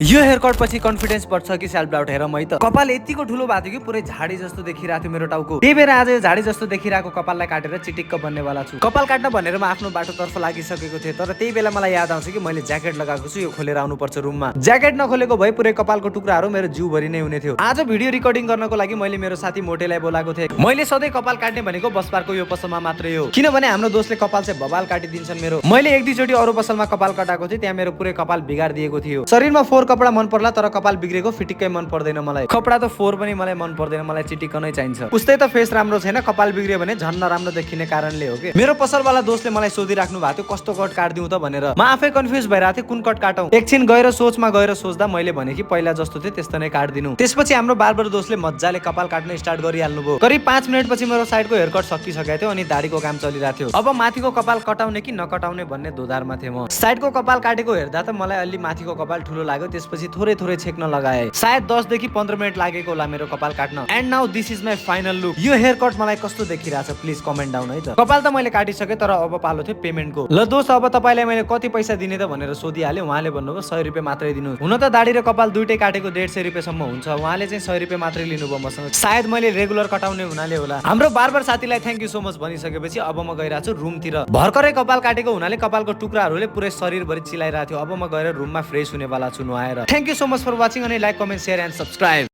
यो hair cut पछि confidence बढ्छ कि सेल्फ डाउट हेर मै त कपाल यतिको ठुलो भएको थियो कि पुरै झाडी जस्तो देखिरहेको थियो मेरो टाउको। त्यही भएर आज यो झाडी जस्तो देखिरहेको कपाललाई काटेर चिटिक्क बन्नेवाला छु। कपाल काट्न भनेर म आफ्नो बाटोतर्फ लागिसकेको थिएँ, तर त्यही बेला मलाई याद आउँछ कि मैले ज्याकेट लगाएको छु, यो खोलेर आउनुपर्छ रुममा। ज्याकेट नखोलेको भए पुरै कपालको टुक्राहरू मेरो जिउभरि नै हुने थियो। आज भिडियो रिकर्डिङ गर्नको लागि मैले मेरो साथी मोटेलाई बोलाएको थिएँ। मैले सधैँ कपाल काट्ने भनेको बसपारको यो पसलमा मात्रै हो, किनभने हाम्रो दोस्तले कपाल चाहिँ बबाल काटिदिन्छन् मेरो। मैले एक दुईचोटि अरू पसलमा कपाल कटाएको थिएँ, त्यहाँ मेरो पुरै कपाल बिगारिदिएको थियो। शरीरमा फोहोर कपडा मन पर्ला, तर कपाल बिग्रेको फिटिक्कै मन पर्दैन मलाई। कपडा त फोहोर पनि मलाई मन पर्दैन, मलाई चिटिक्क नै चाहिन्छ। उस्तै त फेस राम्रो छैन, कपाल बिग्रियो भने झन् नराम्रो देखिने कारणले हो के। मेरो पसलवाला दोस्तले मलाई सोधिराख्नु भएको थियो कस्तो कट काट्दिउँ त भनेर। म आफै कन्फ्युज भइरहेको थिएँ कुन कट काटौँ। एकछिन गएर सोचमा गएर सोच्दा मैले भने कि पहिला जस्तो थियो त्यस्तो नै काट्दिनु। त्यसपछि हाम्रो बार्बर दोस्तले मजाले कपाल काट्न स्टार्ट गरिहाल्नु भयो। करिब 5 मिनेटपछि मेरो साइडको हेयर कट सकिसकेको थियो अनि दाढीको काम चलिरहेको थियो। अब माथिको कपाल कटाउने कि नकटाउने भन्ने दोधारमा थिएँ म। साइडको कपाल काटेको हेर्दा त मलाई अलि माथिको कपाल ठुलो लाग्यो, त्यसपछि थोरै थोरै छेक्न लगाए। सायद 10 देखि 15 मिनेट लागेको होला मेरो कपाल काट्न। And now this is my final look. यो हेयर कट मलाई कस्तो देखिरहेछ प्लिज कमेन्ट डाउन है त। कपाल त मैले काटिसके, तर अब पालो थियो पेमेन्टको। ल दोस्त, अब तपाईलाई मैले कति पैसा दिने त भनेर सोधिहालेँ। उहाँले भन्नुभयो 100 रुपियाँ मात्रै दिनु। हुन त दाढी र कपाल दुइटै काटेको 150 रुपियाँसम्म हुन्छ, उहाँले चाहिँ 100 रुपियाँ मात्रै लिनुभयो मसँग। सायद मैले रेगुलर कटाउने हुनाले होला। हाम्रो बार्बर साथीलाई थ्याङ्क यू सो मच भनिसकेपछि अब म गइरहेको छु रुमतिर। भर्खरै कपाल काटेको हुनाले कपालको टुक्राहरूले पुरै शरीरभरि चिलाइरहेको थियो। अब म गएर रुममा फ्रेस हुनेवाला छु नुहाएर। Thank you so much for watching, अनि like comment share and subscribe.